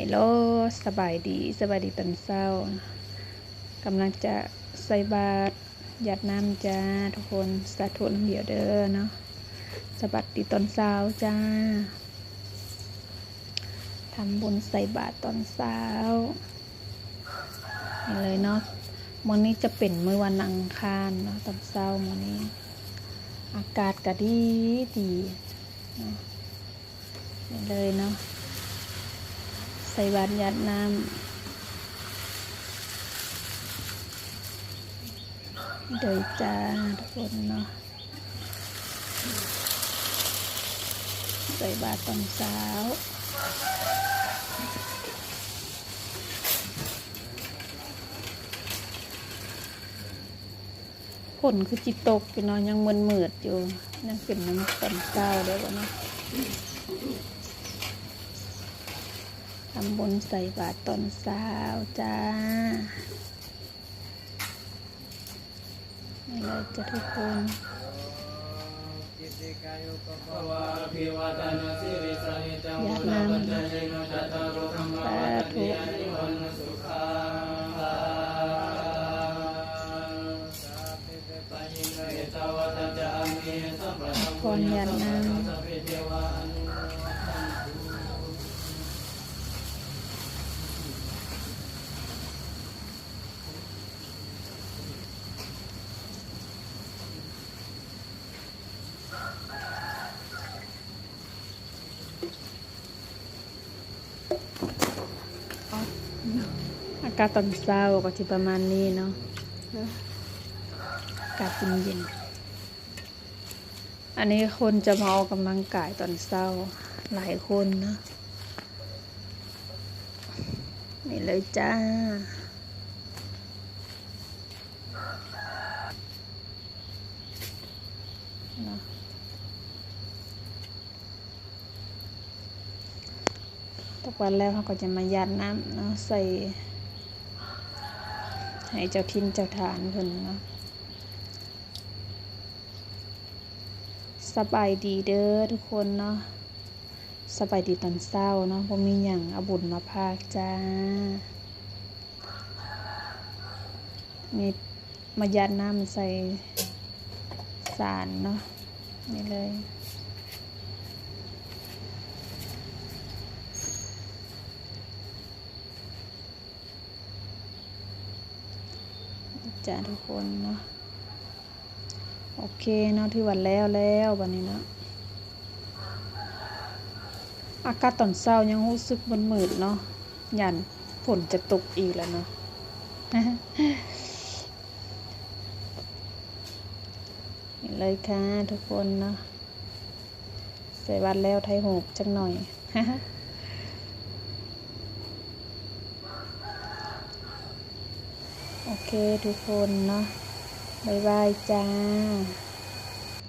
ເລ ສະບາຍດີ, ສະບາຍດີຕອນເຊົ້າ. ກຳລັງຈະໃສ່ບາດຢາດນ້ຳຈ້າທຸກຄົນ, ສາທຸນຳດຽວເດີເນາະ. ສະບາຍດີຕອນເຊົ້າຈ້າ, ທຳບຸນໃສ່ບາດຕອນເຊົ້າ. ນີ້ເລີຍເນາະ, ມື້ນີ້ຈະເປັນມື້ວັນອັງຄານເນາະ, ຕອນເຊົ້າມື້ນີ້ອາກາດກະດີດີເນາະ. ນີ້ເລີຍເນາະ, ໃສ່ບາດຢາດນ້ຳເດີຈ້າທຸກຄົນເນາະ. ໃສ່ບາດຕອນເຊົ້າ. ຝົນຄືຊິຕົກຢູ່ເນາະ, ຍັງມືດໆຢູ່, ຍັງເປັນນຳຕອນເຊົ້າເດ້ບໍ່ເນາະ. ທຳບຸນໃສ່ບາດຕອນເຊົ້າຈ້າ. ນີ້ເລີຍຈ້າທຸກຄົນ, ຢາດນ້ຳ ສາທຸ. ຂໍຢາດນ້ຳ. ອາກາດຕອນເຊົ້າກໍຊິປະມານນີ້ເນາະ, ອາກາດເຢັນໆ. ອັນນີ້ຄົນຈະມາອອກກຳລັງກາຍຕອນເຊົ້າຫຼາຍຄົນເນາະ. ນີ້ເລີຍຈ້າເນາະ. ຕັກບາດແລ້ວເຮົາກໍຈະມາຢາດນ້ຳເນາະ ໃສ່ໃຫ້ເຈົ້າຖິ່ນເຈົ້າຖານເພິ່ນເນາະ. ສະບາຍດີເດີທຸກຄົນເນາະ, ສະບາຍດີຕອນເຊົ້າເນາະ. ບໍ່ມີຫຍັງ, ເອົາບຸນມາຝາກຈ້າ. ນີ້ມາຢາດນ້ຳໃສ່ສານເນາະ, ນີ້ເລີຍຈ້າທຸກຄົນເນາະ. ໂອເຄເນາະ, ຖືວ່າແລ້ວແລ້ວບັດນີ້ເນາະ. ອາກາດຕອນເຊົ້າຍັງຮູ້ສຶກມືດໆເນາະ, ຢ້ານຝົນຈະຕົກອີກແລ້ວເນາະ. ນີ້ເລີຍຄ່ະທຸກຄົນເນາະ, ໃສ່ບາດແລ້ວຖ່າຍຮູບຈັກໜ່ອຍ. ໂອເຄທຸກຄົນເນາະ, ບາຍບາຍຈ້າ.